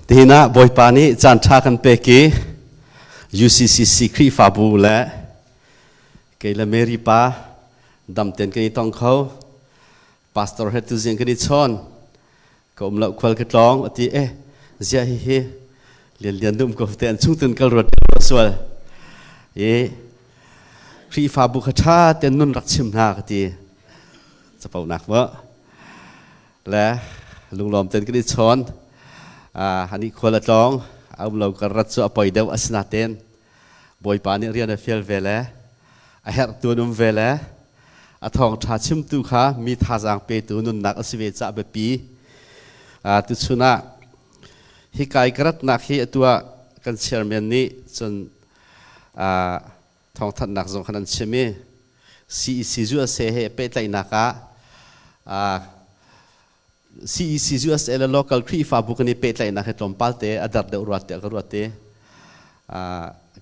Tihin ah Bawipa nih caan ṭha kan pek i UCCC Khrihfabu le kei le Mary pa damten kan i tong kho. Pastor he tuzing kan i chawn. Ka um lo khual ka tlawng a ti eh zia hi hi lian lian dum ko te an chung tun kal ruat sual. I Khrihfabu kha ṭha ten nun rak chim hna ka ti. Capo nak ma. Le lunglawm ten kan i chawn. Hani khual a tlawng. A um lo kar rat cu a poi deuh asinaten Bawipa nih rian a fial ve le a herhtu an um ve le a thawngṭha chimtu kha mi thazaang petu nunnak a si ve cah biapi. Tuchun ah hika i ka ratnak hi atu ah kan chairman nih cun thawngthanhnak zong khan an chim i CEC USA he pehtlaihnak ah CEC USA le local Khrihfabu kan i pehtlaihnak hi tlawmpal te a dar deuh ruat tiah ka ruat i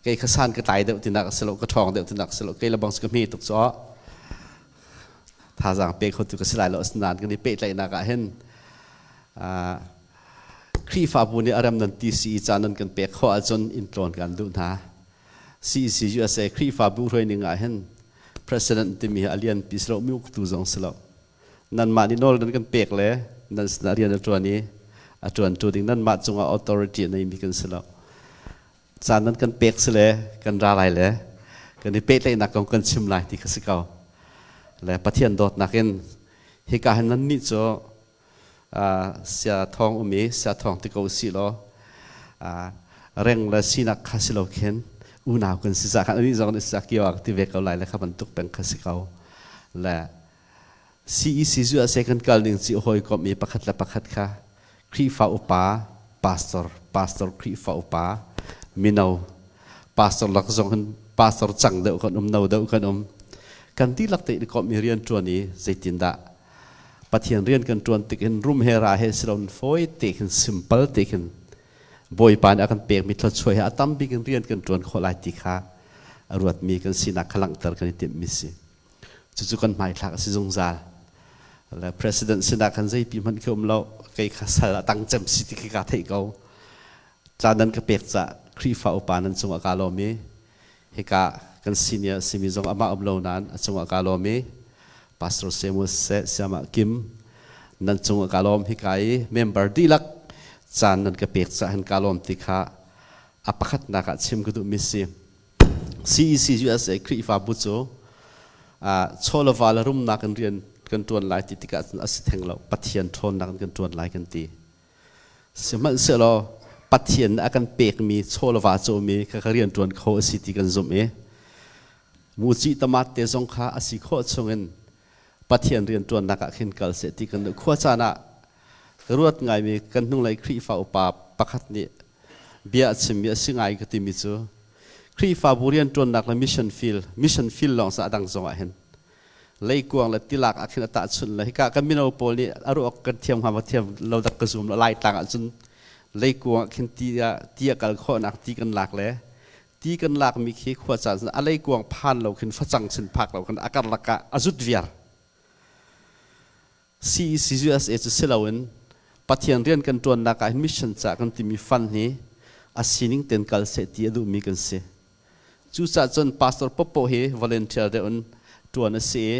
kei kha san ka tlai deuh tinak a si lo, ka ṭhawng deuh tinak a si lo, kei le bang ka hme tuk cu thazaang pe kho tu ka si lai lo. Asinain kan i pehtlaihnak ah hin Khrihfabu nih a rem nan ti si i caan nan kan pek khawh ahcun in tlawn kan duh hna. CEC USA Khrihfabu hruaining ah hin president timi hi a lian pi si lo, mi uktu zong si lo. Nanmah nih nawl nan kan pek le nan sinah rian a ṭuan i a ṭuantu ding nanmah cungah authority a neimi kan si lo. Caan nan kan pek si le kan ra lai le kan i pehtlaihnak kong kan chim lai ti kha si ko. Le Pathian dawtnak in hika hin nannih cu sia thawng um i sia thawng ti ko usih law reng le sinak kha si lo khin unau kan si cah khan anih zong nih sia kio ah ti ve ko lai le kha bantuk peng kha si ko. Le CEC cu a se kan kal ning ci hawikom i pakhat le pakhat kha Khrihfa upa, pastor, pastor Khrihfa upa, mino, pastor lak zong hin pastor cang deuh kan um, no deuh kan um. Kan dihlak te in komh i rian ṭuan i zeitindah Pathian rian kan ṭuan tik hin rum he ra he silon fawi te khin simple te khin Bawipa nih a kan pekmi thluachuah hi a tam bik in rian kan ṭuan khawh lai ti kha a ruatmi kan sinak kha langhter kan i timhmi si. Cucu kan hmaithlak a si zungzal. Le president sinah khan zeipi hmanh khi um lo, kei kha sal a tang cem si ti khi kaa theih ko. Ca nan ka pek cah Khrihfa upa nan cungah kaa lawm i hika kan senior simi zong amah um lo nain a cungah kaa lawm i Pastor Samuel seh Siamah Kim nan cungah kaa lawm. Hika i member dihlak caan nan ka pek cah hin kaa lawm ti kha a pakhatnak ah chim ka duhmi si. CEC USA Khrihfabu cu chawleva le rumnak in rian kan ṭuan lai ti tikah cun a si theng lo. Pathian ṭhawnnak in kan ṭuan lai kan ti. Sihmanhsehlaw Pathian nih a kan pekmi chawleva cawmi kha ka rian ṭuan kho a si ti kan zumh i muci tamat te zong kha a si khawh chungin Pathian rian ṭuannak ah khin kal seh ti kan duh. Khua caan ah ka ruat ngaimi kan hnunglei Khrihfa upa pakhat nih bia a chimmi a si ngai ka timi cu Khrihfabu rianṭuannak le mission field, mission field lawng sa a dang zong ah hin leikuang le tilak ah khin a tahchunh le hika kan mino pawl nih a ruak kan thiam hnga ma thiam lo dak ka zum lo. Laitlang ah cun leikuang ah khin ti ti a kal khawhnak ti kan lak le ti kan lak mi khi khua caan a leikuang phan lo khin facang sin phak lo khin a karlak ah a zut viar. CECUSA cu si loin Pathian rian kan ṭuannak ah hin mission ca kan timi fund hi a sining ten kal seh ti a duhmi kan si. Cucaah cun pastor popoh hi volunteer deuh in ṭuan a si i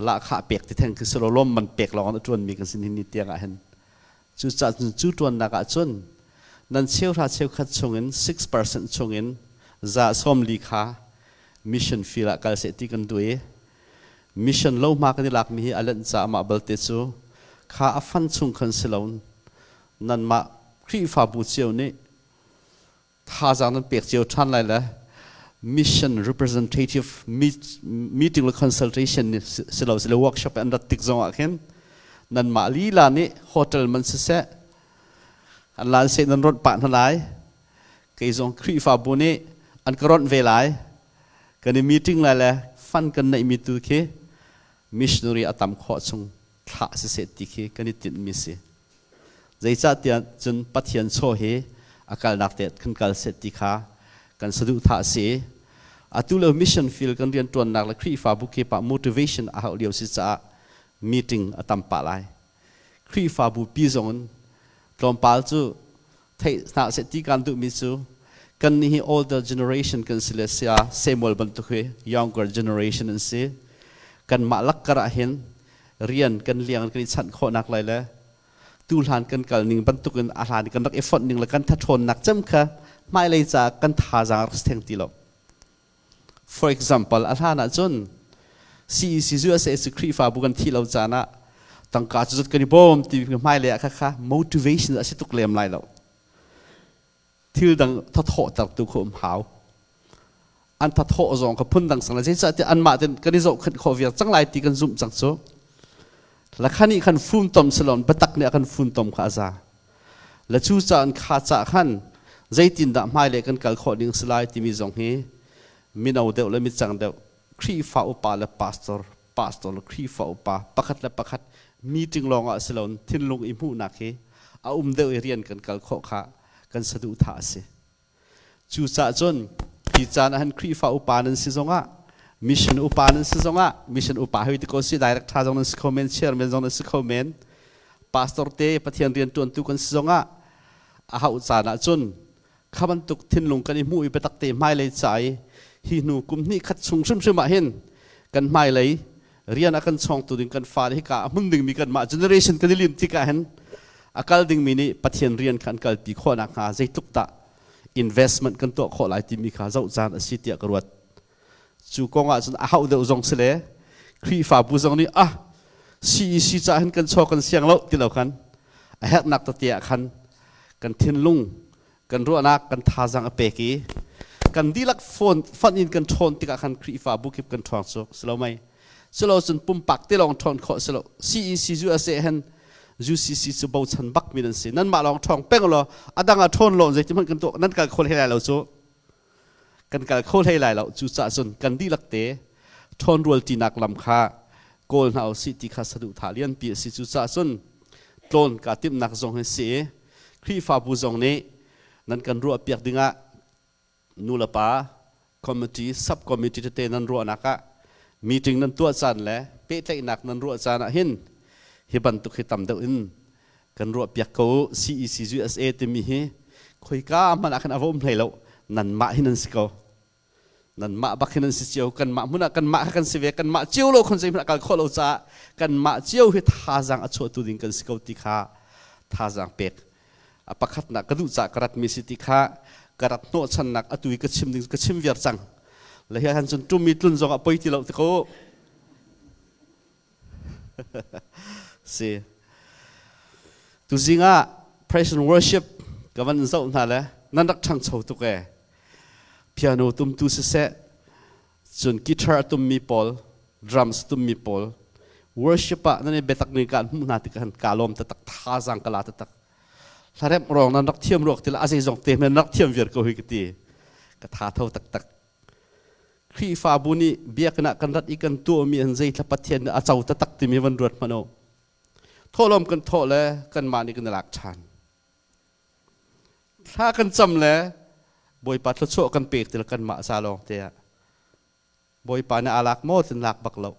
lahkhah pek ti theng khi si lo, lawmman pek lawng in a ṭuanmi kan si nihin ni tiang ah hin. Cucaah cun cu ṭuannak ah cun nan cheuhra cheukhat chungin 6% chungin 40% kha mission field ah kal seh ti kan duh i mission lo hma kan i lakmi hi a lenh caah mah balte cu kha a fan chung khan si lo, nanmah Khrihfabu cio nih thazaang nan pek cio ṭhan lai le mission representative meeting le consultation ni si lo si le workshop an rat tik zong ah khin nanmah lila nih hotel man siseh an lan seh nan ronh pah hna lai, kei zong Khrihfabu nih an ka ronh ve lai, kan i meeting lai le fund kan neihmi tu khi missionary a tam khawh chung thlah siseh ti khi kan i tinhmi si. Zeicahtiah cun Pathian chaw hi a kalnak te kan kal seh ti kha kan saduhthah a si. Atu lio mission field kan rianṭuannak le Khrihfabu kip ah motivation a hauh lio si caah meeting a tam pah lai. Khrihfabu pi zong in tlawmpal cu Theih hna seh ti kan duhmi cu kan nih hi older generation kan si le sia Samuel bantuk hi younger generation an si. Kanmah lakkar ah hin rian kan liang kan i chanh khawhnak lai le tu hlan kan kal ning bantukin a hlan kan rak i fonh ning le kan thathawnnak cem kha hmailei caah kan thazaang rak si theng ti lo. For example, a hlan ahcun CEC USA cu Khrihfabu kan thih lo caan ah tangka cu zat kan i bawm ti hmailei ah kha motivation a si tuk lem lai lo. Thil dang thathawhtertu kha um hau. An thathawh zong kha phundang sang le zeicahtiah anmah ten kan i zohkhenh khawh viar cang lai ti kan zumh cang cu. Lakha nih khan funtom silon biatak nih a kan funtom kha a za. Le cu caan kha cah khan zeitindah hmailei kan kal khawh ding si lai timi zong hi mino deuh le micang deuh Khrihfa upa le pastor, pastor le Khrihfa upa pakhat le pakhat meeting lawng ah si loin thinlung i hmuhnak hi a um deuh i rian kan kal khawh kha kan saduhthah a si. Cucaah cun hi caan ah hin Khrihfa upa nan si zongah mission upa nan si zongah mission upa hoi ti ko si direct tha zong nan si kho men chairman zong nan si kho men pastor te Pathian rian tuantu kan si zongah a hauh caan ah cun kha bantuk thinlung kan i hmuh i biatak te hmailei ca i hi hnu kum hnih khat chung hrimhrim ah hin kan hmailei rian a kan chawngtu ding kan fale hika a hmun dingmi kanmah generation kan i lim tikah hin a kal dingmi nih Pathian rian kha an kalpi khawh nakhnga zeitluk dah investment kan tuah khawh lai timi kha zoh caan a si tiah ka ruat. Cu kong ah cun a hauh deuh zong si le Khrihfabu zong nih ah CEC caah hin kan chaw kan siang lo ti lo khan a herhnak tete ah khan kan thinlung kan ruahnak kan thazaang a pek i kan dihlak phone fund in kan ṭhawn tikah khan Khrihfabu kip kan ṭhawng cu si lo mei silo cun pumpak te lawng ṭhawn khawh si lo CEC USA hen UCC cu bochan bak mi nan si nanmah lawng ṭhawng peng law a dang ah ṭhawn lo zei ti hmanh kan tuah nan kal kho hlei lai lo cu kan kal kho hlei lai lo cu cah cun kan dihlak te ṭhawn rual tinak lam kha kawl hna usih ti kha saduhthah lianpi a si cu cah cun tlawn kaa timhnak zong hi si i Khrihfabu zong nih nan kan ruahpiak dingah nu le pa committee sub committee tete nan ruahnak ah meeting nan tuah caan le pehtlaihnak nan ruah caan ah hin hi bantuk hi tam deuh in kan ruahpiak ko u. CEC USA timi hi khoika hmanh ah khan a va um hlei lo nanmah hi nan si ko nanmah bak hi nan si cio kanmah hmun ah kanmah kha kan si ve kanmah cio lo khon zeihmanh a kal khawh lo caah kanmah cio hi thazaang a chuahtu ding kan si ko ti kha thazaang pek a pakhatnak ka duh caah ka ratmi si ti kha ka rat hnawhchannak atu i ka chim ding ka chim viar cang le hi han cun ṭum i tlun zong ah poi ti lo ti ko si tuzing ah praise and worship ka van zoh hna le nan rak ṭhangcho tuk ee piano tumtu siseh cun guitar a tummi pawl drums tummi pawl worship ah nan i biatak ning ka hmuh hna tikah ka lawm taktak thazaang ka la taktak hlaremh rong nan rak thiam ruak tila a zeizong te men rak thiam viar ko hi ka ti ka tha tho taktak Khrihfabu nih biakinn ah kan rat i kan tuahmi an zeithla Pathian nih a co taktak timi van ruat hmanh u thawhlawm kan thawh le kanmah nih kan i lak ṭhan Thla kan cam le Bawipa thluachuah kan pek ti le kanmah ca lawng te ah Bawipa nih aa lak maw tin lak bak lo.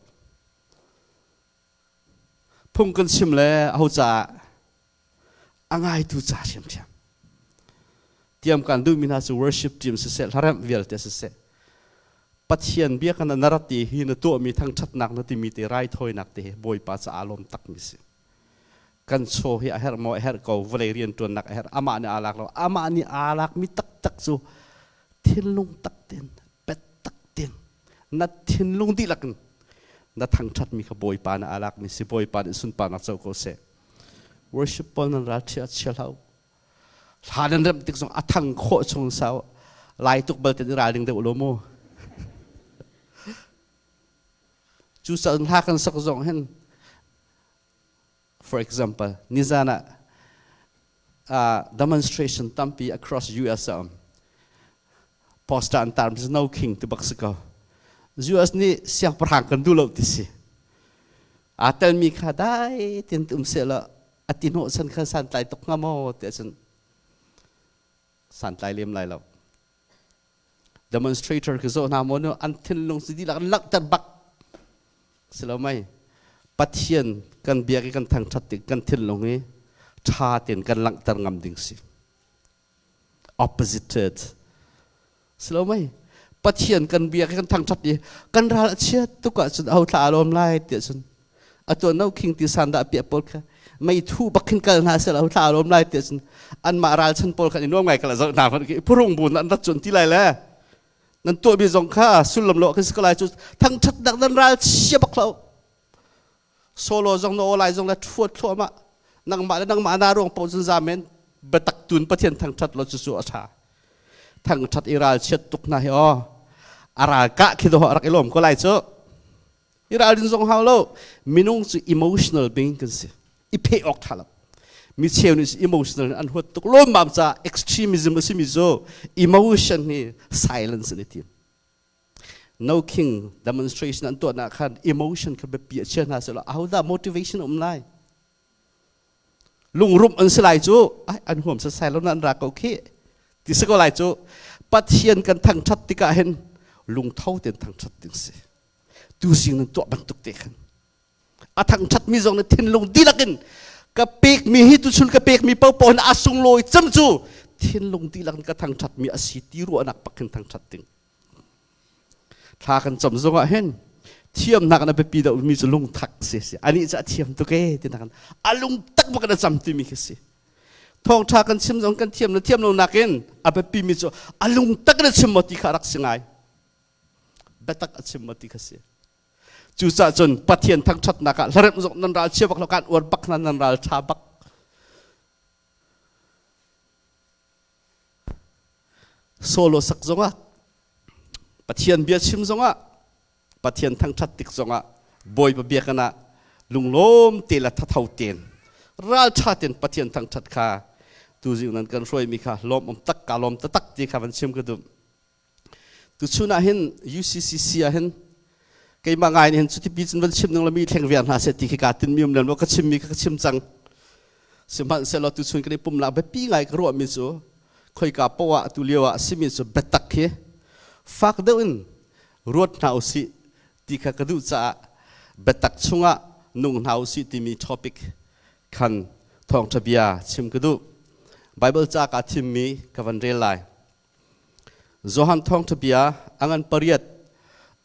Phung kan chim le aho caah a ngaitu ca ṭhiamṭhiam. Tiam kan duhmi hna cu worship team siseh, hlaremh vialte siseh, Pathian bia kan na rat i hi na tuahmi thangṭhatnak na timi te raithawinak te hi Bawipa caah lawm takmi si. Kan chaw hi a herh maw a herh ko vawlei rianṭuannak a herh amah nih aa lak lo amah nih aa lakmi taktak cu thinlung tak tein biatak tein na thinlung dihlak in na thangṭhatmi kha Bawipa nih aa lakmi si Bawipa nih sunparnak co ko seh worship pawl nan ral chia chia hlah u hla nan remh tik zong a thang khawh chung sau lai tuk bal ten i ralring deuh lo mu Cucaah hla kan sak zong hin for example nizan ah demonstration tampi across US a um poster an tar no king ti bak si ko US nih siangpahrang kan duh lo ti si aa telmi kha dai tin um seh law a ti hnawh chan kha santlai tuk hnga maw ti ahcun santlai lem lai lo Demonstrator khi zoh hna maw nu an thinlung si dihlak an langhter bak si lo mei Pathian kan biak i kan thangṭhat tik kan thinlung hi ṭha tein kan langhter ngam ding si. Opposite. Silo mei. Pathian kan bia kan thangthat i kan ral a chiat tuk ahcun aho thla alawm lai ti ahcun atu no king ti san dah piah pawl kha mei thu bak khin kal hna sel aho thla alawm lai ti ahcun anmah ralchan pawl khan i nuam ngai kala zoh hna phurung bu nan rat cun ti lai le nan tuahmi zong kha sullam lo khi si ko lai cu thangthatnak nan ral chia bak lo solo zong na aw lai zong la thuat thluahmah nangmah le nangmah na ruang paoh cun zamen biatak tun Pathian thangthat lo cu cu a tha thangthat i ral chiat tuk hna hi aw a ral kah khi do rak i lawm ko lai cu i ralrin zong hau lo minung cu emotional being kan si i phe awk tha lo mi cheu nih emotional an huat tuk lawmmam ca extremism a simi cu emotion hi silence an i tim No King demonstration an tuahnak khan emotion kha biapi a chia hna sehla ahodah motivation um lai lungrum an si lai cu ai an huam sasai lo na an ra ko khi ti si ko lai cu Pathian kan thangthat tikah hin lungtho ten thangthat ding si tu sing nan tuah bantuk te khan a thangthatmi zong na thinlung dihlak in ka pekmi hi tuchun ka pekmi paohpaoh hin a sunglawi cem cu thinlung dihlak in ka thangthatmi a si ti ruahnak pak hin thangthat ding thla kan cam zong ah hin thiamnak na biapi deuh mi cu lungthak si si anih cu a thiam tuk e ti nak a lungtak bak na cam timi khi si thawngtha kan chim zong kan thiam na thiam lo nakin a biapi mi cu a lungtak na chim maw ti kha rak si ngai biatak a chim maw ti kha si Cucaah cun Pathian thangṭhatnak ah hlaremh zong nan ral chia bak lo kan uar bak hna nan ral ṭha bak. Solo sak zongah Pathian bia chim zongah Pathian thangṭhat tik zongah Bawipa biakinn ah lunglawm te le thatho tein ralṭha tein Pathian thangṭhat kha tuzing nan kan hruaimi kha lawm um tak ka lawm taktak ti kha van chim ka duh. Tuchun ah hin UCCC ah hin keimah ngai nih hin cuti pi cun van chim ning mi thleng viar hna seh ti khi kaa tinmi um lem lo ka chimmi kha ka chim cang. Sihmanhsehlaw tuchun kan i pumnak biapi ngai ka ruahmi cu khoika poah ah tu lio ah a simi cu biatak hi fak deuh in ruat hna usih ti kha ka duh caah biatak chungah nung hna usih timi topic khan thawngṭha bia chim ka duh. Bible ca kaa thimmi ka van rel lai. Johan Thawngṭha Bia a ngan pariat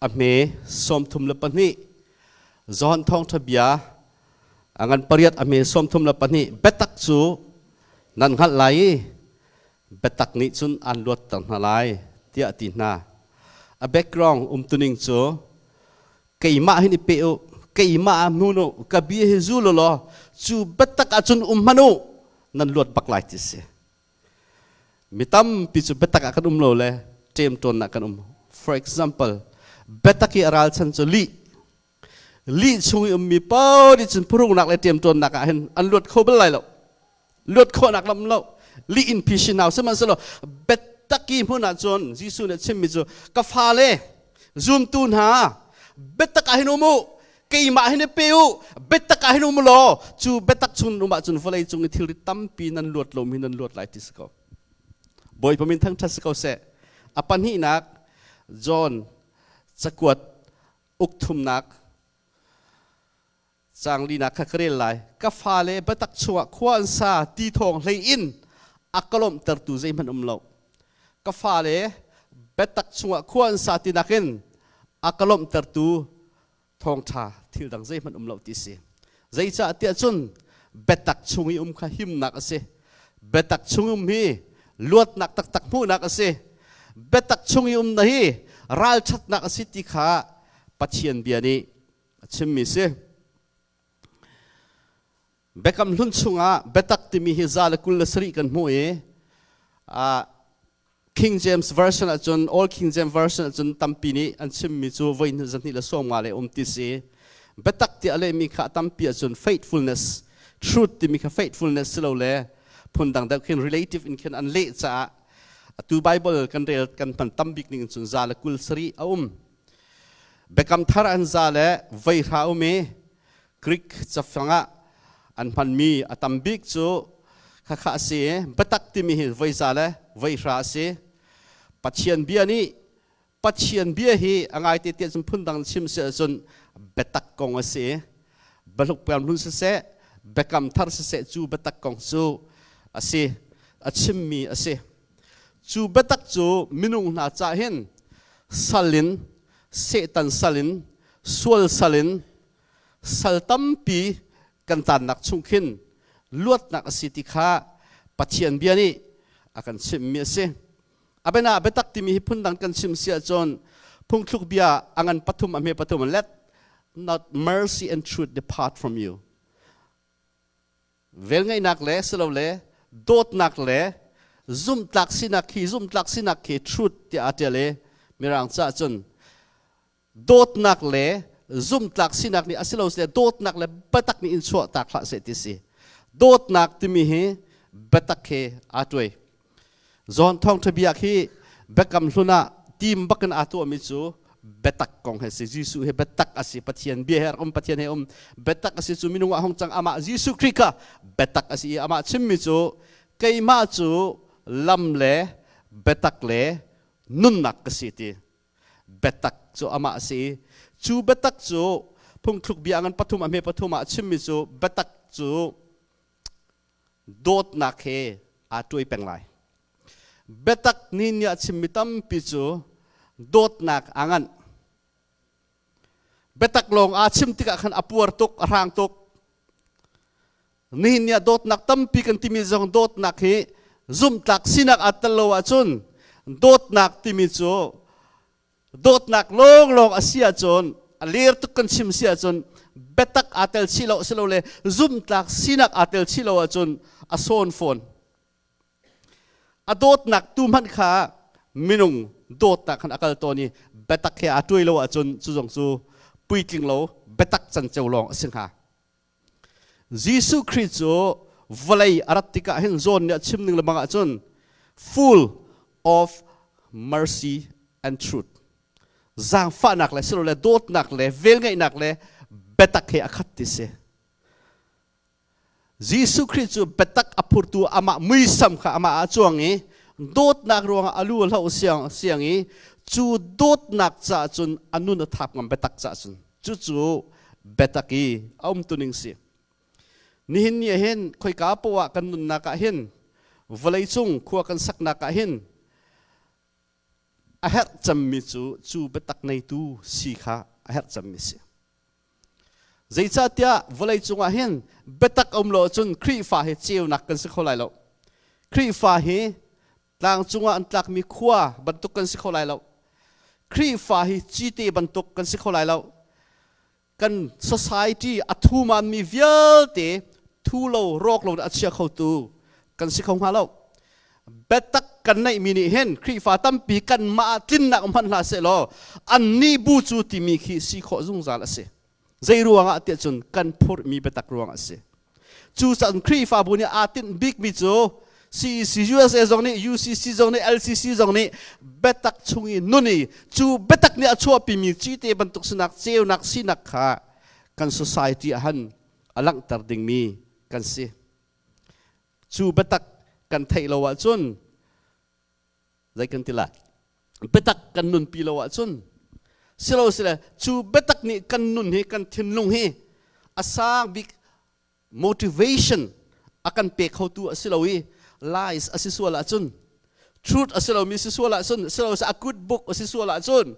a hme 32. Johan Thawngṭha Bia a ngan pariat a hme 32. Biatak cu nan hngalh lai i biatak nih cun aan luatter hna lai tiah a ti hna. A background umtuning cu keimah hin i pe u, keimah ah hmun u, ka bia hi zul u law cu biatak ahcun um hmanh u, nan luat bak lai ti si. Mi tampi cu biatak ah kan um lo le ṭemṭawnnak kan um. For example, biatak i a ralchan cu lih. Lih chung i ummi paoh nih cun phuhrungnak le ṭemṭawnnak ah hin an luat kho bal lai lo. Luat khawhnak lam lo. Lih in phisin hau sihmanhsehlaw biatak i hmun ah cun Jesuh nih a chimmi cu ka fale zumtu hna biatak ah hin um u keimah hin i pe u biatak ah hin um law cu biatak chung um ahcun vawlei cung i thilri tampi nan luat lomi nan luat lai ti si ko Bawipa min thangṭhat si ko seh a pahnihnak John cakuat uk thumnak caang linak kha ka rel lai ka fale biatak chungah khua an sa ti thawng hlei in a ka lawmhtertu zeihmanh um lo ka fale biatak chungah khua an sa ti nakin a ka lawmhtertu thawngṭha thil dang zeihmanh um lo ti si. Zeicah tiah cun biatak chung i um kha himnak a si. Biatak chung um hi luatnak taktak hmuhnak a si. Biatak chung i um na hi ralṭhatnak a si ti kha Pathian bia nih a chimmi si. Biakam hlun chungah biatak timi hi 127 kan hmuh i King James Version ahcun Old King James Version ahcun tampi nih an chimmi cu voi 250 le um ti si. Biatak tiah a lehmi kha tampi ahcun faithfulness, truth timi kha faithfulness si lo le phundang deuh khin relative in khin an leh caah atu Bible kan rel kan hman tam bik ning cun 127 a um. Biakam thar an za le voi hra um i Greek cafang ah an hmanmi a tam bik cu khakha a si i biatak timi hi voi za le voi hra a si. Pathian bia nih Pathian bia hi a ngaite tiah cun phundang chim si ahcun biatak kong a si. Bahluk pem hlun siseh, biakam thar siseh cu biatak kong cu a si. A chimmi a si. Cu biatak cu minung hna cah hin sal in, Satan sal in, sual sal in, sal tampi kan taannak chung khin luatnak a si ti kha Pathian bia nih a kan chimhmi a si. A biana biatak timi hi phundang kan chim si ahcun phungthluk bia a ngan pathum a hme pathum let not mercy and truth depart from you. Velngeihnak le silole dawtnak le zumhtlak sinak khi zumhtlak sinak khi truth tiah aa ṭial i Mirang caah cun dawtnak le zumhtlak sinak nih asilo sile dawtnak le biatak nih in chuah tak hlah seh ti si. Dawtnak timi hi biatak he aa tuai. John thawngṭha bia khi biakam hlun ah tim bakin aa tuahmi cu biatak kong he si. Jesuh hi biatak a si. Pathian bia he rak um, Pathian he um. Biatak a si cu minung ah hung cang amah Jesuh Khrih kha biatak a si i amah chimmi cu keimah cu lam le biatak le nunnak ka si ti. Biatak cu amah a si i cu biatak cu phungthluk bia ngan pathum a hme pathum ah chimmi cu biatak cu dawtnak he aa tuai peng lai. Biatak ni nih a chimmi tampi cu dawtnak aa nganh. Biatak lawng aa chim tikah khan a puar tuk, a hrang tuk. Nihin ni ah dawtnak tampi kan timi zong dawtnak hi zumhtlak sinak aa tel lo ahcun dawtnak timi cu dawtnak lawnglawng a si ahcun a ler tuk kan chim si ahcun biatak aa tel chih lo silole zumhtlak sinak aa tel chih lo ahcun a sawn fawn. A dawtnak tu hmanh kha minung dawtnak khan a kal tawn i biatak he aa tuai lo ahcun cu zong cu puitling lo biatak canceo lawng a si hnga. Jesuh Khrih cu vawlei a rat tikah hin John nih a chim ning lebang ahcun full of mercy and truth zaangfahnak le silole dawtnak le velngeihnak le biatak he a khat ti si. Jesuh Khrih cu biatak a phurtu amah muisam kha amah ah a cuang i dawtnak ruangah a lu a hloh siang siang i cu dawtnak caah cun a nun a thap ngam biatak caah cun cucu biatak i a umtuning si. Nihin ni ah hin khoika poah kan nunnak ah hin vawleicung khua kan saknak ah hin a herh cemmi cu cu biatak neitu si kha a herh cemmi si. Zeicahtiah vawleicung ah hin biatak a um lo ahcun Khrihfa hi ceunak kan si kho lai lo. Khrihfa hi tlang cungah an tlakmi khua bantuk kan si kho lai lo. Khrihfa hi cite bantuk kan si kho lai lo. Kan society a thumanmi vialte thu lo rawk lo a chia khotu kan si kho hnga lo. Biatak kan neihmi nih hin Khrihfa tampi kanmah ah tlinnak um hmanh hlah sehlaw annih bu cu timi khi si khawh zungzal a si. Zei ruangah tiah cun kan phurhmi biatak ruangah a si. Cucaah Khrihfabu nih aa tinh bikmi cu CEC USA zong nih UCC zong nih LCC zong nih biatak chung i nun i cu biatak nih a chuahpimi cite bantuk sinak ceunak sinak kha kan society ah han a langhter dingmi kan si. Cu biatak kan theih lo ahcun zei kan ti lai? Biatak kan nunpi lo ahcun silo sile cu biatak nih kan nun hi kan thinlung hi a sang bik motivation a kan pe khotu a si lo i lies a si sual ahcun truth a si lomi si sual ahcun silo a good book a si sual ahcun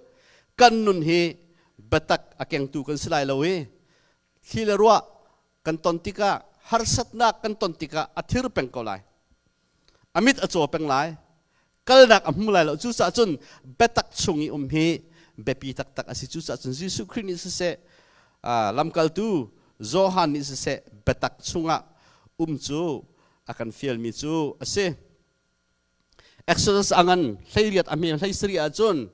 kan nun hi biatak a kengtu kan si lai lo i thli le ruah kan ton tikah harsatnak kan ton tikah a thir peng ko lai a mit a caw peng lai kalnak a hmu lai lo cucaah cun biatak chung i um hi biapi taktak a si cucaah cun Jesuh Khrih nih siseh lamkaltu Johan nih siseh biatak chungah um cu a kan fialmi cu a si Exodus a ngan 18 a hme 17 ahcun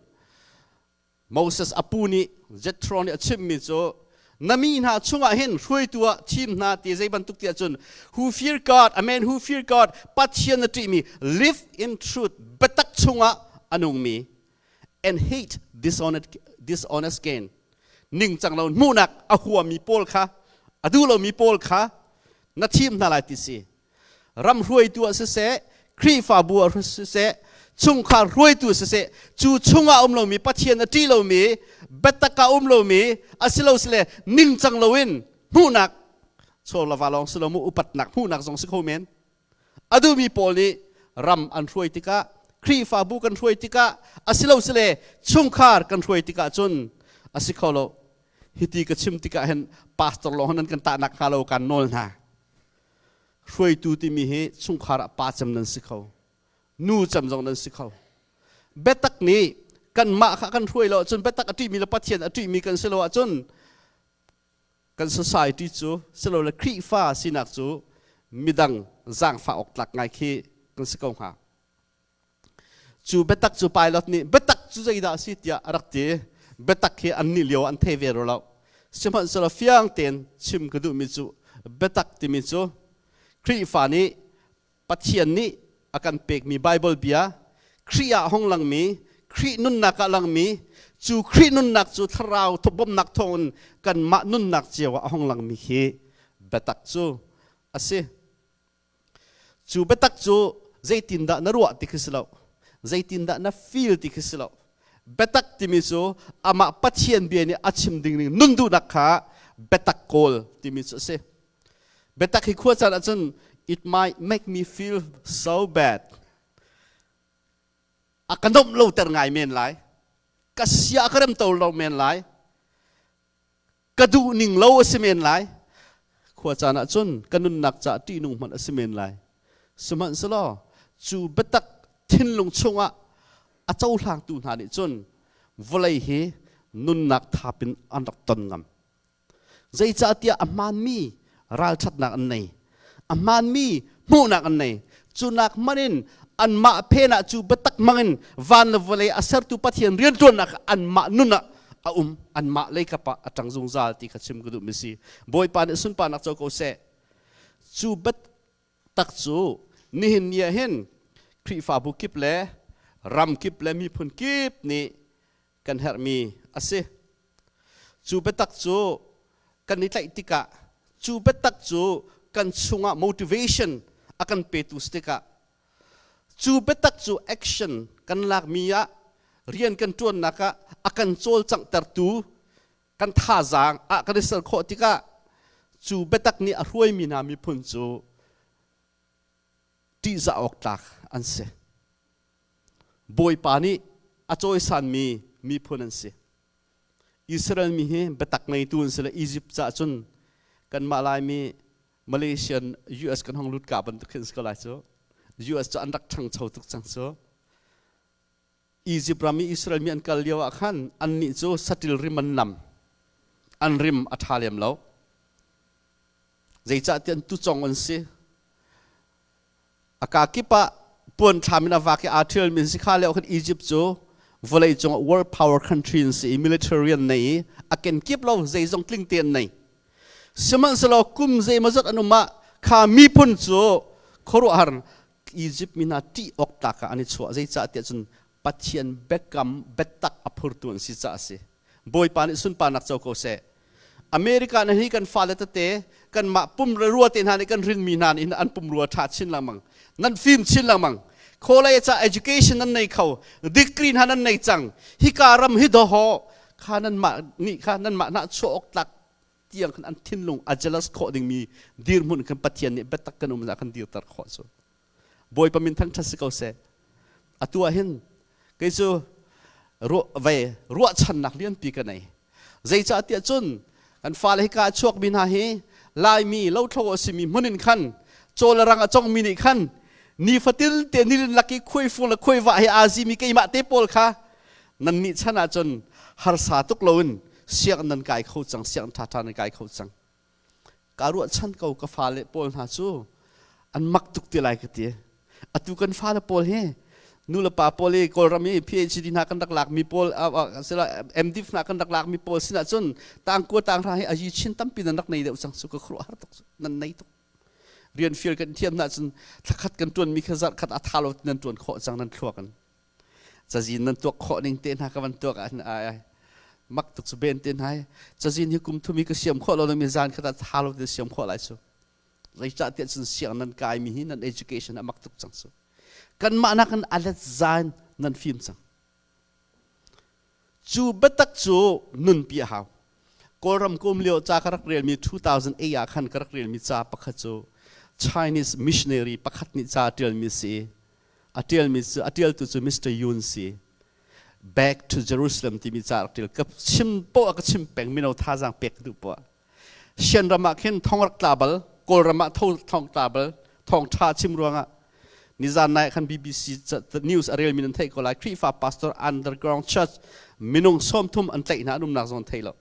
Moses a pu nih Jethro nih a chimmi cu na mi hna chungah hin hruaitu ah thim hna ti zei bantuk ti ahcun who fear God, a man who fear God, Pathian a ṭihmi, live in truth, biatak chungah a nungmi and hate dishonest, dishonest gain, ningcang lo hmuhnak a huami pawl kha a duh lomi pawl kha na thim hna lai ti si. Ram hruaitu ah siseh, Khrihfabu ah siseh, chungkhar hruaitu siseh, cu chungah um lomi Pathian a ṭih lomi, biatak ah um lomi, asilosile ningcang loin hmuhnak chaw lava lawng si lo mu upatnak hmuhnak zong si kho men. A duhmi pawl nih ram an hruai tikah, Khrihfabu kan hruai tikah asilo sile chungkhar kan hruai tikah cun a si kho lo. Hiti ka chim tikah hin pastor lawng nan kan tahnak hnga lo kan nawl hna. Hruaitu timi hi chungkhar ah pa cem nan si kho, nu cem zong nan si kho. Biatak nih kanmah kha kan hruai lo ahcun, biatak a ṭihmi le Pathian a ṭihmi kan si lo ahcun, kan society cu silole Khrihfa sinak cu midang zaangfah awk tlak ngai khi kan si ko hnga. Cu biatak cu pilot nih biatak cu zeidah a si tiah a rak ti. Biatak hi an nih lio an thei ve ro lo. Sihmanhsehlaw fiang tein chim ka duhmi cu biatak timi cu Khrihfa nih Pathian nih a kan pekmi Baibal bia, Khrih ah hong langmi, Khrih nunnak ah langmi, cu Khrih nunnak cu thlarau bawmhnak thawngin kanmah nunnak cio ah a hong langmi hi biatak cu a si. Cu biatak cu zeitindah na ruah ti khi si lo. Zeitindah na feel ti khi si lo. Biatak timi cu amah Pathian bia nih a chim ding ning nun duhnak kha biatak kawl timi cu a si. Biatak hi khua caan ahcun it might make me feel so bad. A ka nomh lo ter ngai men lai. Ka sia ka rem to lo men lai. Ka duh ning lo a si men lai. Khua caan ah cun ka nunnak ca ṭihnung hmanh a si men lai. Sihmanhsehlaw cu biatak thinlung chungah a cohlangtu hna nih cun vawlei hi nunnak thap in an rak ton ngam. Zeicahtiah a hmaanmi ralṭhatnak an nei. A hmaanmi hmuhnak an nei. Cu nak hmanh in anmah phen ah cu biatak hmangin van le vawlei a sertu Pathian rianṭuannak kha anmah nun ah a um. Anmah leikap ah a ṭang zungzal ti kha chim ka duhmi si. Bawipa nih sunparnak co ko seh. Cu biatak cu nihin ni ah hin Khrihfabu kip le ram kip le miphun kip nih kan herhmi a si. Cu biatak cu kan i tlaih tikah, cu biatak cu kan chungah motivation a kan petu si tikah, cu biatak cu action kan lakmi ah, rian kan ṭuannak ah a kan cawlcanghtertu kan thazaang ah kan i ser khawh tikah, cu biatak nih a hruaimi hna miphun cu ṭihzah awk tlak an si. Bawipa nih a cawisanmi miphun an si. Israel mi hi biatak ngeitu an si le Egypt caah cun kanmah Laimi Malaysian US kan hong lut ka bantuk khin si ko lai cu. US cu an rak ṭhangcho tuk cang cu. Egypt ram i Israel mi an kal lio ah khan annih cu saṭil rim an nam. An rim a ṭha lem lo. Zeicahtiah an tucong an si. A kaa kip ah puan thlam in a vak i aa ṭhialmi an si. Kha lio khan Egypt cu vawlei cungah world power country an si i military an nei i a kenkip lo zeizong tling te an nei. Sihmanhsehlaw kum zeimawzat an um ah kha miphun cu khuaruahhar Egypt mi hna ṭih awk tlak ah an i chuah. Zeicah tiah cun Pathian biakam biatak a phurtu an si caah a si. Bawipa nih sunparnak co ko seh. America na hi kan fale tete kanmah pum rua te hna nih kan rinmi hna nih an pumrua ṭha chin lengmang, nan fim chin lengmang. Kholei ca education nan nei kho, degree hna nan nei cang. Hika ram hi doho kha nanmah nih kha nanmah nah chuah awk tlak tiang khan an thinlung a jealous khawh dingmi dirhmun khan Pathian nih biatak kan um kan dirter khawh cu. Bawipa min thangṭhat si ko seh. Atu ah hin kei cu ruah ruahchannak lianpi ka nei. Zeicahtiah cun kan fale hika a chuakmi hna hi Laimi lothlo a simi hmun in khan cawl le rang a congmi nih khan nifatin te nilin lak i khuaifung le khuaivah hi aa zimi keimah te pawl kha nan nih chan ahcun harsa tuk loin sianginn nan kai kho cang, sianginn ṭhaṭha nan kai kho cang. Kaa ruahchan ko ka fale pawl hna cu an mak tuk ti lai ka ti. Atu kan fale pawl hi nu le pa pawl i Kawlram i PhD hna kan rak lakmi pawl, MDiv hna kan rak lakmi pawl sinah cun tangkua tanghra hi ayi chin tampi nan rak nei deuh cang cu ka khuaruahhar tuk, nan nei tuk. Rian fial kan thiam hna cun thlakhat kan tuanmi kha zarh khat a tha lo nan tuan khawh cang nan thluak in. Cazin nan tuak khawh ning te hna ka van tuak ah ai mak tuk cu ben te hna. Cazin hi kum thum i ka siam khawh lo mi zan khat ah tha lo te siam khawh lai cu. Zeicah tiah cun siang nan kai mi hi nan education a mak tuk cang cu. Kanmah nakin alet zan nan fim cang. Cu biatak cu nunpi a hau. Kawlram ka um lio ca ka rak relmi, 2008 ah khan ka rak relmi ca pakhat cu Chinese missionary pakhat nih ca a ṭialmi si. A ṭialmi cu a ṭialtu cu Mr. Yun si. Back to Jerusalem timi ca rak ṭial. Ka chim poah ka chim peng mino thazaang pek ka duh poah. Sian ram ah khin thong rak tla bal, Kawlram ah thong tla bal, thong ṭha chim ruangah nizan nai khan BBC news a relmi nan theih ko lai. Khrihfa pastor underground church minung 30 an tlaih hna an umnak zong thei lo.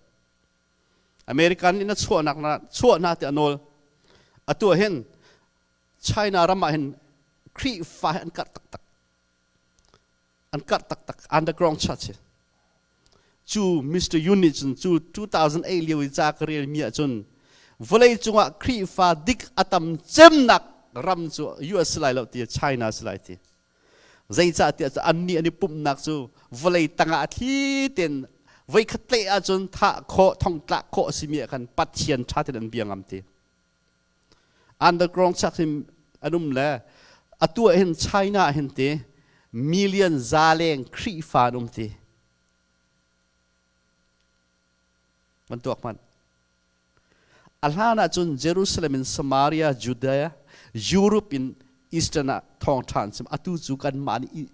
American nih na chuahnak na chuah hna ti a nawl. Atu ah hin China ram ah hin Khrihfa hi an karh taktak. An karh taktak. Underground church hi. Cu Mr. Yun nih cun cu 2008 lio i ca ka relmi ahcun vawlei cungah Khrihfa dik a tam cemnak ram cu US si lai lo ti China si lai ti. Zeicah tiah annih an i pumhnak cu vawlei tangah a thli tein voikhat tlaih ahcun thah khawh thongtlak khawh a simi ah khan Pathian ṭha tein an bia ngam ti. Underground chak hin an um le atu ah hin China ah hin ti million za leng Khrihfa an um ti. Van tuak hmanh. A hlan ahcun Jerusalem in Samaria, Judea, Europe in Eastern ah thawngṭha an chim. Atu cu kanmah nih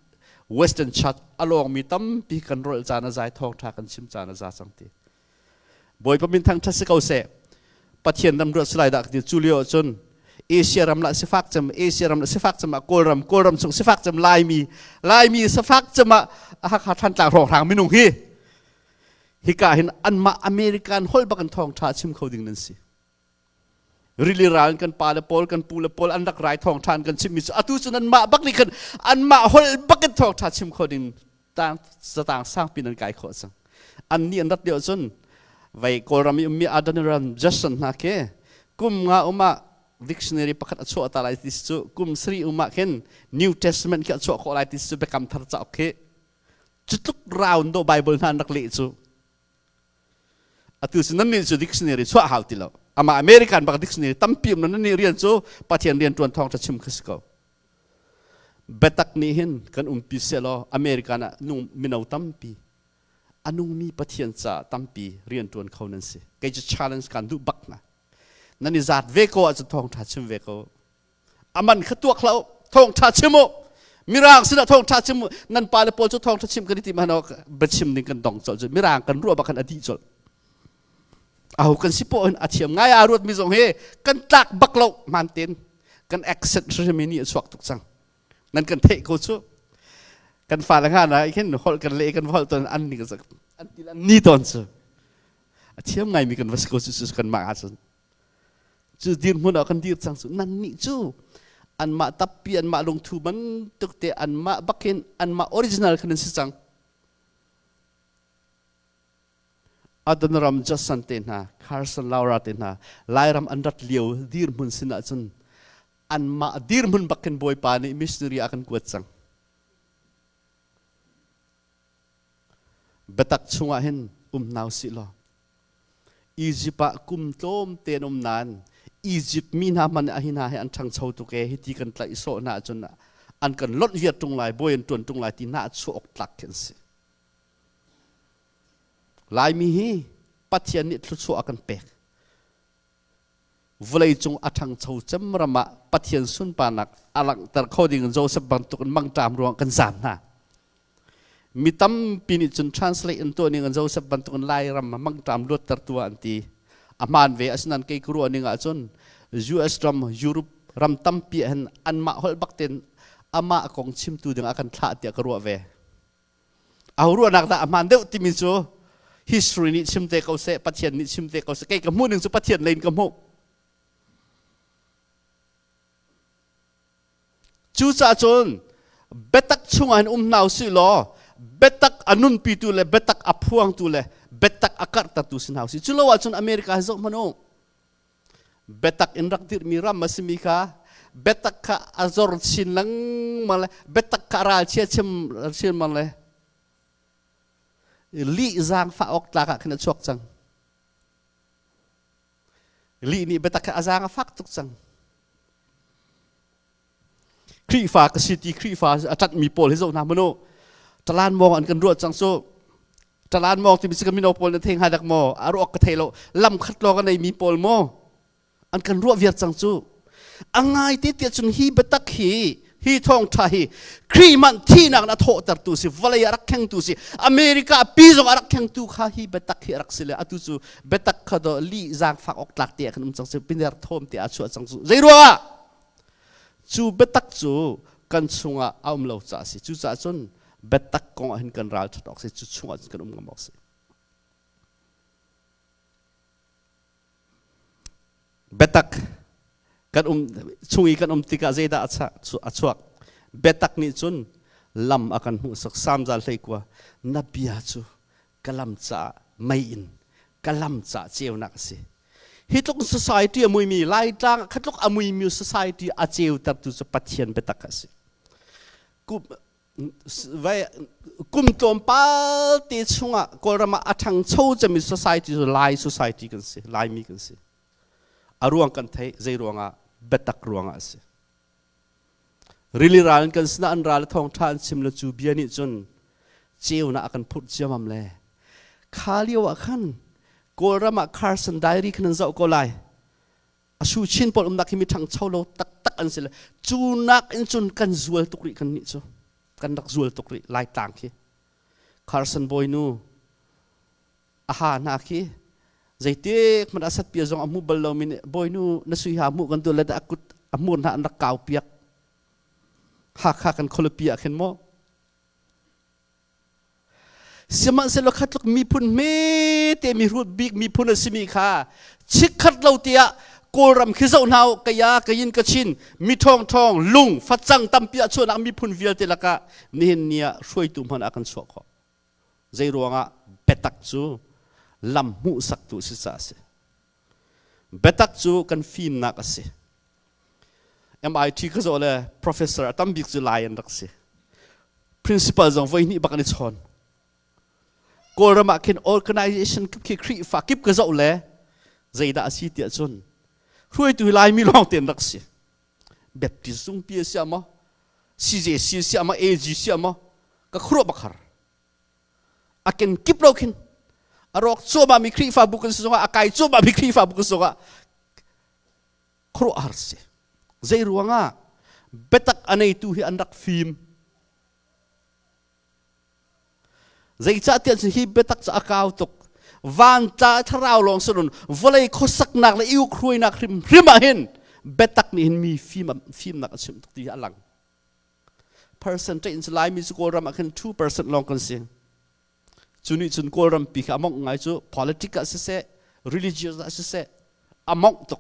Western Church a lawngmi tampi kan rolh caan a zai thawngṭha kan chim caan a za cang ti. Bawipa min thangṭhat si ko seh. Pathian ram ruat salai dah ka ti cu lio ahcun Asia ram lah sifak cem Asia ram lah sifak cem ah Kawlram Kawlram chung sifak cem Laimi Laimi sifak cem ah Hakha Thantlang hrawnghrang minung hi Hika hin anmah American holh bak in thawngṭha chim kho ding nan si. Rili ral in kan pa le pawl kan pu le pawl an rak rai thawngṭha an kan chimmi cu atu cu nanmah bak nih khan anmah holh bak in thawngṭha chim kho ding tang zatang sangpi nan kai khawh cang. Annih an rat lio cun vei Kawlram i ummi Adoniram Judson hna khi kum nga um ah dictionary pakhat a chuah ta lai ti cu kum sarih um ah khin New Testament khi a chuah khawh lai ti cu Biakam Thar cauk khi Cutluk round do Bible hna an rak leh cu. Atu cu nan nih cu dictionary chuah hau ti lo. Amah American bak dictionary tampi um nan nih rian cu Pathian rian tuan thawng chim kha si ko. Biatak nih hin kan umpi selaw American ah nung mino tampi a nungmi Pathian ca tampi rian tuan kho nan si. Kei cu challenge kan duh bak hna. Nan i zat ve ko ahcun thawngtha chim ve ko. Aman kha tuak hlah u thawngtha chim u mirang sinah thawngtha chim u nan pa le pawl cu thawngtha chim kan i tim hano biachim ding kan dong colh cu mirang kan ruah bak khan a dih colh aho kan si poh hin a thiam ngai a ruat mi zong hi kan tlak bak lo man ten kan accent hrim ni a chuak tuk cang nan kan theih ko cu kan fa le nga na khin holh kan le kan holh ton an ni an ti an ni ton cu a thiam ngai mi kan va si ko cu kan mah ahcun Cu dirhmun ah kan dir cang cu nannih cu anmah tappi anmah lungthu bantuk te anmah bakin anmah original khan an si cang. Adoniram Judson te hna, Carson Laura te hna, Lairam an rat lio dirhmun sin ahcun anmah dirhmun bakin Bawipa nih missionary a kan kuat cang. Biatak chungah hin um hna usih law Izipt ah kum tlawmte an um nain Izipt mi hna hmanh nih a hi hna hi an ṭhangcho tuk ee hiti kan tlaih sawh hna ahcun an kan lonh viar ṭung lai bawi an ṭuan ṭung lai ti hna ah chuah awk tlak khi an si. Laimi hi Pathian nih thluachuah a kan pek. Vawleicung a ṭhangcho cem ram ah Pathian sunparnak a langhter kho ding in Joseph bantuk in mangṭam ruang kan zaam hna. Mi tampi nih cun translate an tuah ning an Joseph bantuk in Lairam mangṭam luattertu ah an ti. A hmaan ve asinain kei ka ruah ning ahcun US ram, Europe ram tampi ah hin anmah holh bak tein amah kong chimtu ding ah kan thlah tiah ka ruah ve. Aho ruahnak dah a hmaan deuh timi cu history nih chim te ko seh, Pathian nih chim te ko seh. Kei ka hmuh ning cu Pathian lei in ka hmuh. Cucaah cun biatak chungah hin um hna usih law biatak a nunpitu le biatak a phuangtu le biatak a karhtertu si hna usih. Cu lo ahcun America hi zoh hmanh u. Biatak in rak dirhmi ram a simi kha biatak kha a zor chin lengmang le biatak kha a ralchia chim chin lengmang le lih zaangfah awk tlak ah khin a chuak cang. Lih nih biatak kha a zaang a fak tuk cang. Khrihfa ka si ti Khrihfa a ṭanhmi pawl hi zoh hna hmanh u. Talan mawng an kan ruah cang cu. Talan mawng timi cu ka mino pawl na thei hnga dak maw? A ruak ka thei lo. Lam khat lawng a neimi pawl maw? An kan ruah viar cang cu. A ngai te tiah cun hi biatak hi Hi thawngṭha hi Khrih man thihnak in a thawhtertu si, vawlei a rak khengtu si, America pi zong a rak khengtu kha hi biatak hi a rak si le atu cu biatak kha do lih zaangfak awk tlak te ah khan um cang si, piner thawm te ah chuah cang cu. Zei ruangah? Cu biatak cu kan chungah a um lo caah a si. Cucaah cun biatak kong ah hin kan ral ṭhat awk si, cu chungah cun kan um ngam awk si. Biatak kan um chung i kan um tikah zeidah a chuak? Biatak nih cun lam a kan hmuhsak. Samzal 19 na bia cu ka lam caah mei in ka lam caah ceunak a si. Hi tluk society a muimi Laitlang kha tluk a muimi society a ceutertu cu Pathian biatak a si. Kum tlawmpal te chungah Kawlram ah a ṭhangcho cemmi society cu Lai society kan si, Laimi kan si. A ruang kan theih, zei ruangah? Biatak ruangah a si. Rili ral in kan sinah an ral thawngṭha an chim le cu bia nih cun ceunak a kan phurh ciamam le kha lio ah khan Kawlram ah Carson Diary khan an zoh ko lai. A su chin pawl umnak hi mi ṭhangcho lo taktak an si le cu nak in cun kan zual tuk rih kan nih cu kan rak zual tuk rih Laitlang khi Carson bawinu a ha hna khi zeitik hmanh a satpia zong a hmu bal lomi nih bawinu na sui ha hmuh kan duh le a kut a hmur hna an rak kau piak Hakha kan khualipi ah khin maw Sihmanhsehlaw kha tluk miphun hmete mihrut bik miphun a simi kha chikkhat lo tiah Kawlram khi zoh hna u kaya kayin kachin mi ṭhawng ṭhawng lung facang tampi a chuahnak miphun vialte lakah nihin ni ah hruaitu hmanh ah kan chuah khawh. Zei ruangah biatak cu lam hmuhsaktu si caah a si. Biatak cu kan fimnak a si. MIT ka zoh le professor a tam bik cu Lai an rak si. Principal zong voi hnih bak an i chawn. Kawlram ah khin organization kip khi Khrihfa kip ka zoh le zeidah a si tiah cun hruaitu hi Laimi lawng te an rak si. Baptist zungpi a si ah maw, CJC a si ah maw, AG si ah maw, ka khuaruah bak har. A ken kip lo khin a rawk cuahmah mi Khrihfabu kan si zongah a kai cuahmah mi Khrihfabu kan si zongah khuaruahhar si. Zei ruangah biatak a neitu hi an rak fim. Zeicahtiah hi biatak cu a kau tuk. Van tla thlarau lawng si loin vawlei khuasaknak le i ukhruainak hrimhrim ah hin biatak nih hin mi fim fimnak a chimh tuk ti hi a lang. Percentage in Laimi cu Kawlram ah khin 2% lawng kan si. Cu nih cun Kawlram pi kha a mongh ngai cu politic ah siseh, religious ah siseh a mongh tuk.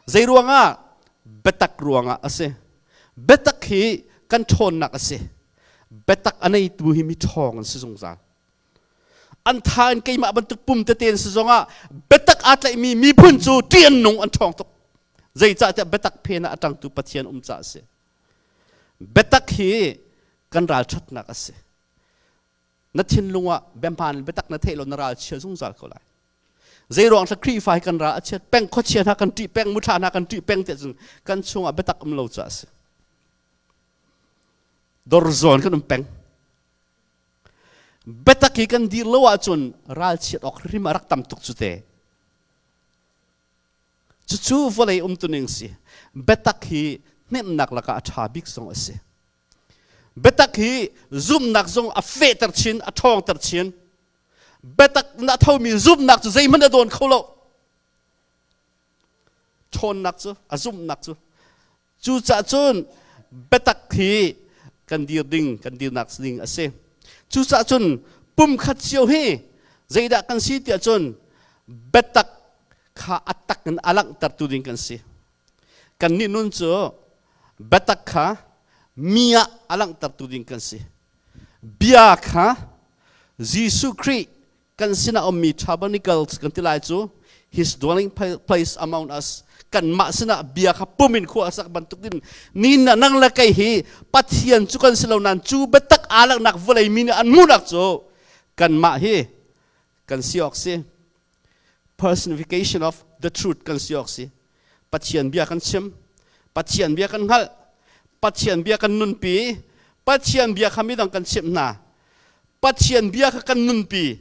Zei ruangah? Biatak ruangah a si. Biatak hi kan ṭhawnnak a si. Biatak a neitu hi mi ṭhawng an si zungzal. An tha in keimah bantuk pum tete an si zongah biatak aa tlaihmi miphun cu ṭih an nung an ṭhawng tuk. Zeicahtiah biatak phen ah a ṭangtu Pathian um caah a si. Biatak hi kan ralṭhatnak a si. Na thinlung ah biahmaan biatak na theih lo na ral chia zungzal ko lai. Zeiruang thla Khrihfa hi kan ral a chiat peng khuachia hna kan ṭih peng muthla hna kan ṭih peng tiah cun kan chungah biatak um lo caah a si. Dor zawn kan um peng. Biatak hi kan dir lo ahcun ralchiat awk hrim a rak tam tuk cu te. Cucu vawlei umtuning si. Biatak hi hnemhnak lakah a ṭha bik zong a si. Biatak hi zumhnak zong a fehter chin, a ṭhawngter chin. Biatak na thomi zumhnak cu zeihmanh a dawn kho lo. Ṭhawnnak cu, a zumhnak cu. Cucaah cun biatak hi kan dir ding, kan dirnak ding a si. Cucaah cun pumkhat cio hi zeidah kan si tiah cun biatak kha a tak in a langhtertu ding kan si. Kannih nun cu biatak kha mi ah a langhtertu ding kan si. Bia kha Jesuh Khrih kan sinah ummi tabernacles kan ti lai cu his dwelling place among us kanmah sinah bia kha pum in khua a sak bantuk in ni na nang le kei hi Pathian cu kan si lo nain cu biatak aa laknak vawlei mi nih an hmuhnak cu kanmah hi kan si awk si personification of the truth kan si awk si. Pathian bia kan chim, Pathian bia kan hngalh, Pathian bia kan nunpi, Pathian bia kha midang kan chimh hna, Pathian bia kha kan nunpi.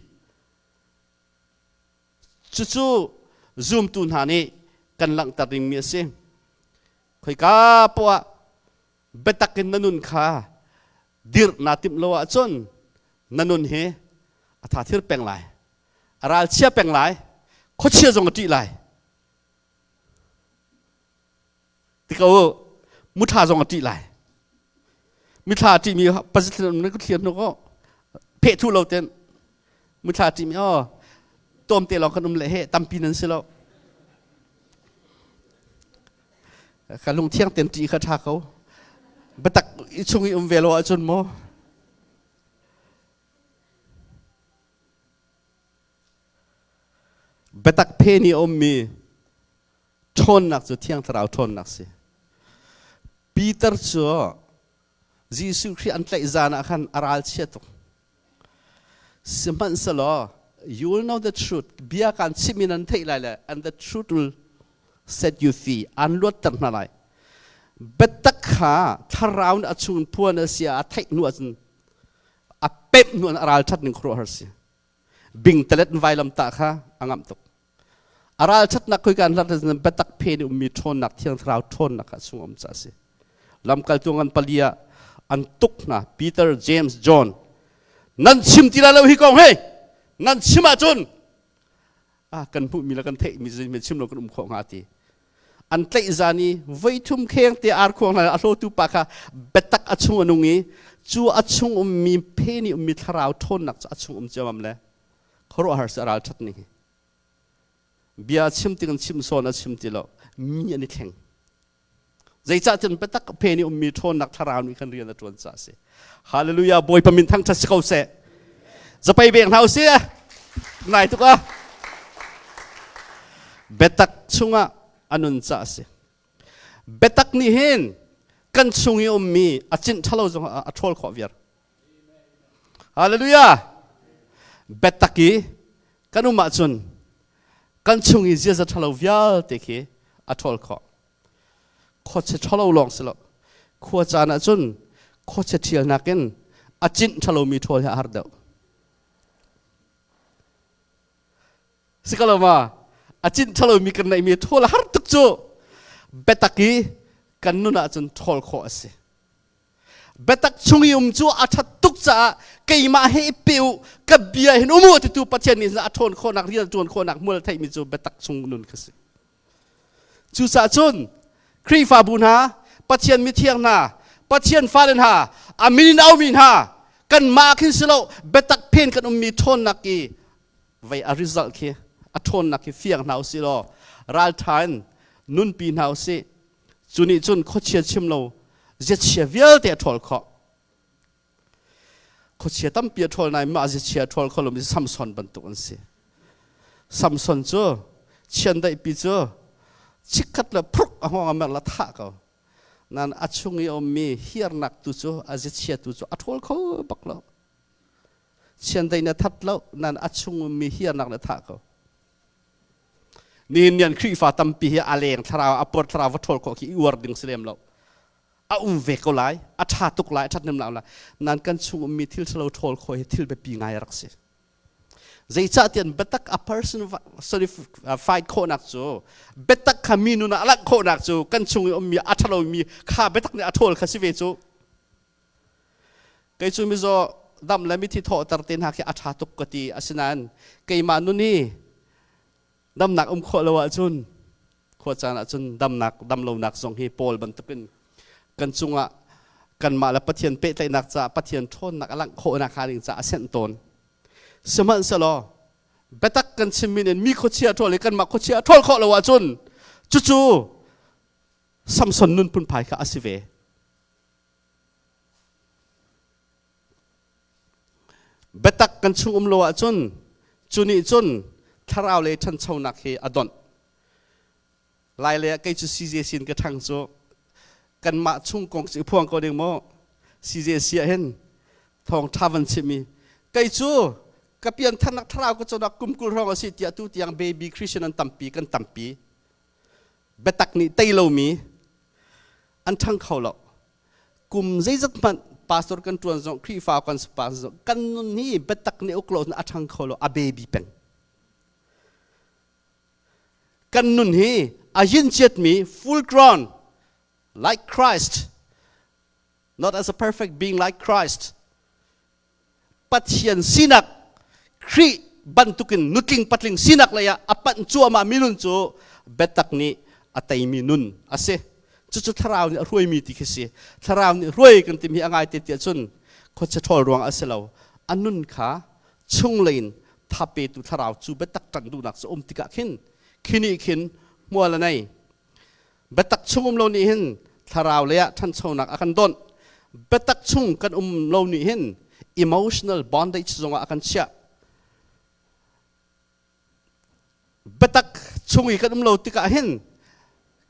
Cucu zumtu hna nih kan langhter dingmi a si. Khoika poah. Biatak in na nun kha dirh naa timh lo ahcun na nun hi a tha thir peng lai. A ralchia peng lai. Khuachia zong a ṭih lai. Ti ko u, muthla zong a ṭih lai. Mithla a ṭihmi pasithlin um ka thlir hnu ko. Pheh thu lo ten. Muthla a ṭihmi oh tawm te lawng kan um le he tampi nan si lo. Ka lungthiang ten ṭih kha ṭha ko. Biatak i chung i um ve lo ahcun maw? Biatak phen i a ummi ṭhawnnak cu Thiang Thlarau ṭhawnnak si. Peter cu Jesuh Khrih an tlaih zan ah khan a ralchia tuk. Sihmanhsehlaw you will know the truth bia kaan chimh in an theih lai le and the truth will set you free an luatter hna lai. Biatak kha thlarau nih a chung in phuan a si ah a theih hnu ahcun a pemh hnu a ralṭhat ning khuaruahhar si. Bingtalet in vailamtah kha a ngamh tuk. A ralṭhatnak khoi kan hlat biatak phen i ummi ṭhawnnak Thiang Thlarau ṭhawnnak kha chung um ca a si. Lamkaltu ngan pali ah an tuk hna Peter, James, John. Nan chim ti lai lo hi kong hi nan chim ahcun ah kan hmuhmi le kan theihmi cu chim lo kan um khawh hnga ti. An tlaih zan i voithum kheng te ar khuang hna a hlawtu pa kha biatak a chung a nung i cu a chung ummi phen i ummi thlarau ṭhawnnak cu a chung um ciamam le khuaruahhar si a ralṭhat ning hi. Bia chim tik in chim sawn a chim ti lo mi an i thleng. Zeicahtiah biatak phen i ummi ṭhawnnak thlarau nih khan rian a ṭuan caah a si. Hallelujah Bawipa min thangṭhat si ko seh. Zapei veng hna usih. Nai tuk ah. Biatak chungah a nun caah a si. Biatak nih hin kan chung i ummi a cinh ṭhalo zong a ṭhawl khawh viar. Hallelujah! Biatak i kan um ahcun kan chung i ziaza ṭhalo vialte khi a ṭhawl khawh. Khuachia ṭhalo lawng si lo. Khua caan ahcun khuachia ṭhialnak in a cinh ṭhalomi ṭhawl hi a har deuh. Si ko lo ma? A cinh ṭhalomi kan neihmi ṭhawl a har tuk cu. Biatak i kan nun ahcun ṭhawl khawh a si. Biatak chung i um cu a ṭhat tuk caah keimah he i pe u, ka bia hin um u titu Pathian nih a ṭhawn khawhnak rian a ṭuan khawhnak hmual theihmi cu biatak chung nun kha si. Cucaah cun Khrihfabu hna, Pathian mithiang hna, Pathian fale hna, a min in aumi hna, kanmah khin si lo biatak phen kan ummi ṭhawnnak i vei a result khi a ṭhawnnak khi fiang hna usih law ralṭha in nunpi hna usih. Cu nih cun khuachia chim lo ziachia vialte a ṭhawl khawh. Khuachia tampi a ṭhawl nain mah ziachia a ṭhawl kho lomi Samson bantuk an si. Samson cu chiandeihpi cu chikkhat le phurk a hngawng a merh la thah ko. Nain a chung i a ummi hiarnak tu cu a ziachia tu cu a ṭhawl kho bak lo. Chiandeih nih a that lo nain a chung ummi hiarnak nih a thah ko. Nihin nian Khrihfa tampi hi a leng thlarau a puar thlarau va ṭhawl khawh khi i uar ding si lem lo. A um ve ko lai, a ṭha tuk lai, a ṭhathnem lai lai. Nan kan chung ummi thil ṭhalo ṭhawl khawh hi thil biapi ngai a rak si. Zeicahtiah biatak a person sorry fight khawhnak cu biatak kha mi nun ah a langh khawhnak cu kan chung i ummi a ṭhalomi kha biatak nih a ṭhawl kha si ve cu. Kei cu mizaw dam le mithi thawhter te hna khi a ṭha tuk ka ti. Asinain keimah nun hi damnak um khawh lo ahcun khua caan ahcun damnak damlonak zong hi Paul bantukin kan cungah kanmah le Pathian pehtlaihnak caah Pathian ṭhawnnak a langh khawhnak hnga ding caah a senh tawn. Sihmanhsehlaw biatak kan chimmi in mi khuachia ṭhawl i kanmah khuachia a ṭhawl khawh lo ahcun cucu Samson nun phunphai kha a si ve. Biatak kan chung um lo ahcun cu nih cun thlarau lei ṭhanchonak hi a donh. Lai lei ah kei cu CJC in ka ṭhang cu kanmah chung kong cu i phuang ko ding maw CJC ah hin thawngṭha van chimh i kei cu ka piantharnak thlarau ka cawnnak kum 20 hrawng a si tiah tu tiang baby Christian an tampi kan tampi biatak nih tei lomi an ṭhang kho lo. Kum zeizat hmanh pastor kan ṭuan zong Khrihfa kan pastor zong kan nun hi biatak nih uk lo a ṭhang kho lo a baby peng. Kan nun hi a yin chiatmi full grown like Christ. Not as a perfect being like Christ. Pathian sinak Khrih bantukin nutling patling sinak lei ah a panh cuahmah mi nun cu biatak nih a teimi nun a si. Cucu thlarau nih a hruaimi ti khi si. Thlarau nih hruai kan timi a ngai te tiah cun khuachia ṭhawl ruang a si lo. A nun kha chunglei in thapetu thlarau cu biatak ṭanh duhnak cu um tikah khin khi nih khin hmual a nei. Biatak chung um lo nih hin thlarau lei ah ṭhanchonak a kan donh. Biatak chung kan um lo nih hin emotional bondage zongah a kan chiah. Biatak chung i kan um lo tikah hin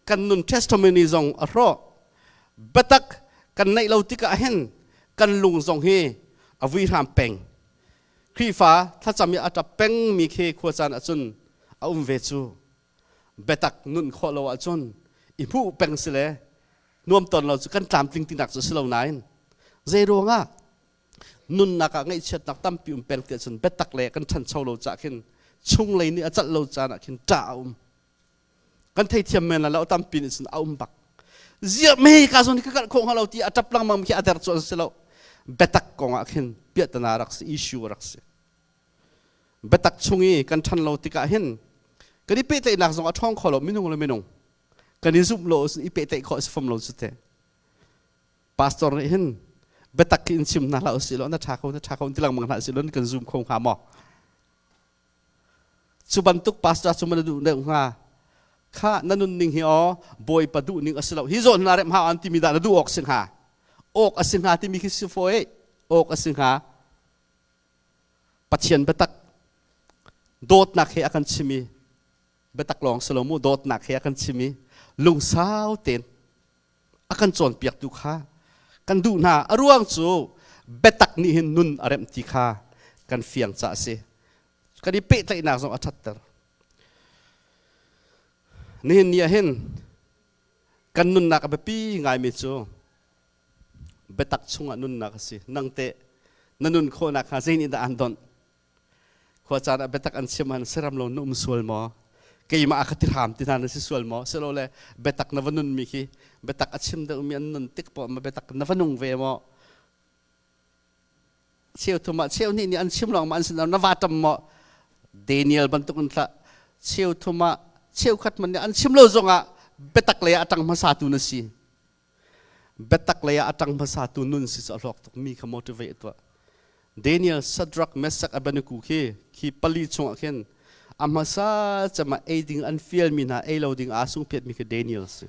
kan nun testimony zong a hrawh. Biatak kan neih lo tikah hin kan lung zong hi a vui hram peng. Khrihfa thlacam i a ṭap pengmi khi khuacaan ahcun a um ve cu. Biatak nun khawh lo ahcun i hmuh peng si le nuam ton lo cu kan tlamtling tinak cu si lo nain zei ruangah nunnak ah ngaihchiatnak tampi um peng tiah cun biatak le kan ṭhancho lo cah khin chunglei nih a calh lo caan ah khin ṭah a um. Kan theithiam men la lo, tampi nih cun a um bak. Ziah me ka zawn ka kalh khawh hnga lo ti a ṭap lengmang khi a der cu an si lo. Biatak kong ah khin piahtana rak si, issue rak si. Biatak chung i kan ṭhan lo tikah hin kan i pehtlaihnak zong a ṭhawng kho lo. Minung le minung kan i zumh lo i pehtlaih khawh a si fam lo cu te. Pastor nih hin biatak in chim hna hlah usih law, na ṭha ko, na ṭha ko ti lengmang hlah usih law, kan zum kho hnga maw? Cu bantuk pastor cu na duh deuh hnga? Kha na nun ning hi aw Bawipa duh ning a si lo hi, zawn na rem hau an timi dah na duh awk si hnga? Awk a si hnga timi khi si fawi awk a si hnga. Pathian biatak dawtnak he a kan chim i, biatak lawng si lo mu, dawtnak he a kan chim i lungsau tein a kan cawnpiaktu kha kan duh hna. A ruang cu biatak nih hin nun a remh ti kha kan fiang ca a si. Kan i pehtlaihnak zong a ṭhatter. Nihin ni ah hin kan nunnak a biapi ngaimi cu biatak chungah nunnak a si. Nang teh na nun khawhnak kha zei nih dah aan donh? Khua caan ah biatak an chim han siram lo na um sual maw? Keimah a ka ti hram ti hna na si sual maw? Silole biatak na va nun mi khi biatak a chim deuh mi an nun tik poah ma biatak na va nung ve maw? Cheu thum ah cheu hnih nih an chim lawng ma an sin na va tam maw? Daniel bantuk in thlah cheu thum ah cheu khat man nih an chim lo zongah biatak lei ah a tang hmasa tu na si. Biatak lei ah a ṭang hmasatu nun si cu a hlawk tuk mi kha motivate tuah. Daniel, Shadrach, Meshach, Abednego khi khi pali chungah khin a hmasa cem ah ei ding an fialmi hna ei lo ding aa sungphiatmi khi Daniel si.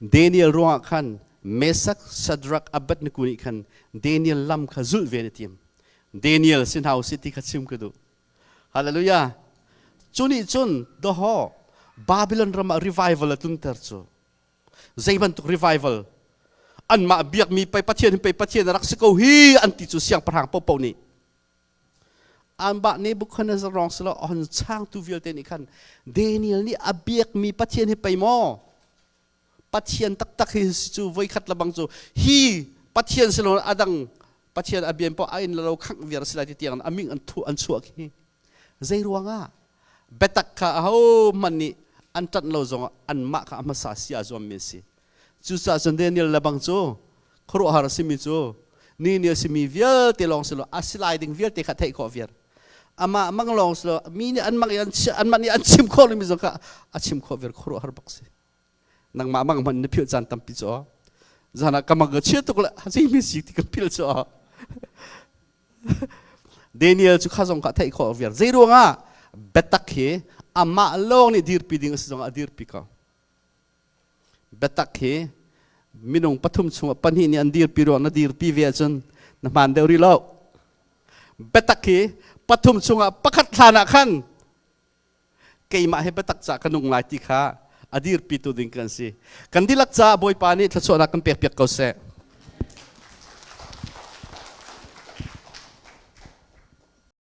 Daniel ruangah khan Meshach, Shadrach, Abednego nih khan Daniel lam kha zulh ve an i tim. Daniel si hna usih ti kha chim ka duh. Hallelujah. Cu nih cun doho Babylon ram ah revival a tlunter cu. Zei bantuk revival? Anmah biakmi pei Pathian hi pei Pathian a rak si ko hi an ti cu. Siangpahrang popo nih anbah Nebuchadnezzar rong silo hon changtu vialte nih khan Daniel nih a biakmi Pathian hi pei maw Pathian taktak hi si cu, voikhat lebang cu hi Pathian silo adang Pathian a bian po a in lo khangh viar si lai ti tiang aming an thu an chuah khi. Zei ruangah? Biatak kha aho hmanh nih an ṭanh lo zongah anmah kha a hmasa si aa zuammi a si. Cucaah cun Daniel le bang cu khuaruahhar a simi cu ni ni a simi vialte lawng si lo, a si lai ding vialte kha theih khawh viar. Amah mang lawng si lo, mi nih an mang i an anmah nih an chim khawh lomi zong kha a chim khawh viar, khuaruahhar bak si. Nangmah mang hmanh na philh caan tampi cu zan ah ka mang ka chia tuk le zeimi si ti ka philh cu. Daniel cu kha zong kha theih khawh viar. Zei ruangah? Biatak hi amah lawng nih dirpi ding a si zongah a dirpi ko. Biatak hi minung pathum chungah pahnih nih an dirpi ruang na dirpi ve ahcun na hmaan deuh rih lo. Biatak hi pathum chungah pakhat hlan ah khan keimah hi biatak ca ka nung lai ti kha a dirpitu ding kan si. Kan dihlak caah Bawipa nih thluachuahnak kan pek piak ko seh.